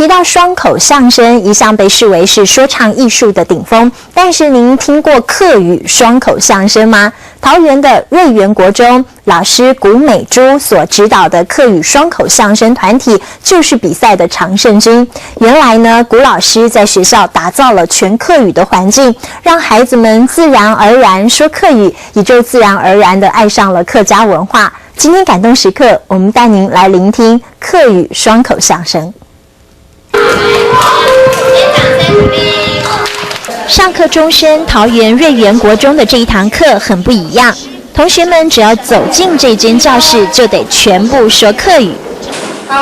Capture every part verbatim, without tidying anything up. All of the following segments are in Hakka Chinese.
到双口相声，一向被视为是说唱艺术的顶峰，但是您听过客语双口相声吗？桃园的瑞源国中老师古美珠所指导的客语双口相声团体，就是比赛的常胜军。原来呢，古老师在学校打造了全客语的环境，让孩子们自然而然说客语，也就自然而然的爱上了客家文化。今天感动时刻，我们带您来聆听客语双口相声。上课钟声，桃园瑞源国中的这一堂课很不一样。同学们只要走进这间教室，就得全部说客语。各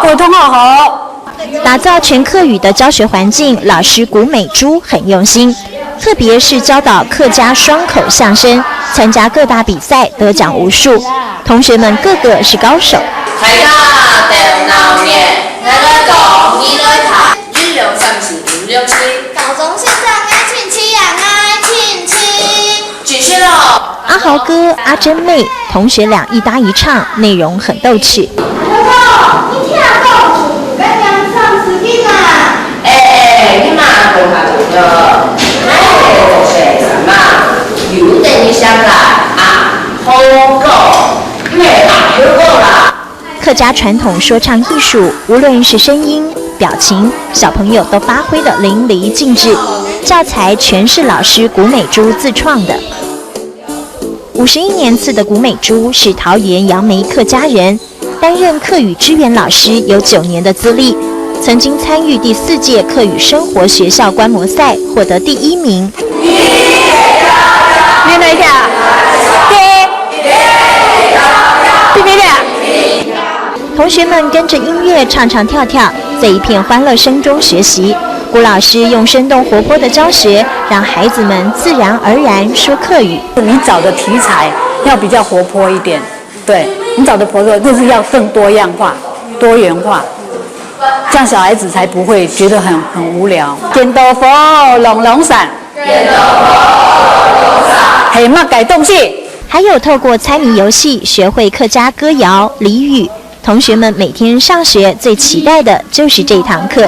位同学好。打造全客语的教学环境，老师古美珠很用心，特别是教导客家双口相声，参加各大比赛得奖无数，同学们个个是高手。大家鬥鬧熱，大家講，你來看，一二三四五六七。高中先生愛親戚呀，愛親戚。繼續咯。阿豪哥、阿珍妹同学俩一搭一唱，内容很逗趣。阿豪哥，你聽講，你敢敢唱詩經啊？哎，你嘛講較多，哎，學生嘛，有等你想啦，啊，好講，咩啊，好講啦。客家传统说唱艺术，无论是声音、表情，小朋友都发挥得淋漓尽致。教材全是老师古美珠自创的。五十一年次的古美珠是桃园杨梅客家人，担任客语支援老师有九年的资历，曾经参与第四届客语生活学校观摩赛，获得第一名。你等一下，对，对面的。同学们跟着音乐唱唱跳跳，在一片欢乐声中学习。古老师用生动活泼的教学，让孩子们自然而然说客语。你找的题材要比较活泼一点，对，你找的活泼就是要更多样化、多元化，这样小孩子才不会觉得很很无聊。尖刀火，龙龙伞，尖刀火，龙龙伞，系乜个东西？还有透过猜谜游戏学会客家歌谣、俚语。同学们每天上学最期待的就是这堂课。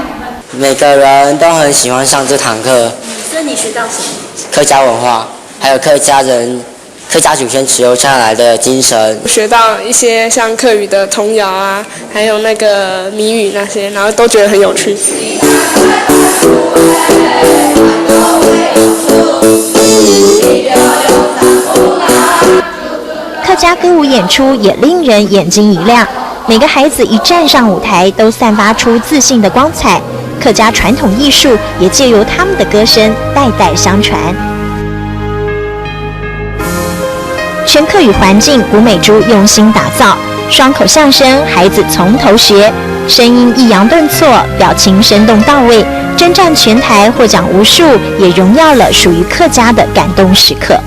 每个人都很喜欢上这堂课。所以你学到什么？客家文化，还有客家人、客家祖先遗留下来的精神。学到一些像客语的童谣啊，还有那个谜语那些，然后都觉得很有趣。客家歌舞演出也令人眼睛一亮，每个孩子一站上舞台，都散发出自信的光彩。客家传统艺术也借由他们的歌声代代相传。全客语环境，古美珠用心打造，双口相声，孩子从头学，声音抑扬顿挫，表情生动到位，征战全台，获奖无数，也荣耀了属于客家的感动时刻。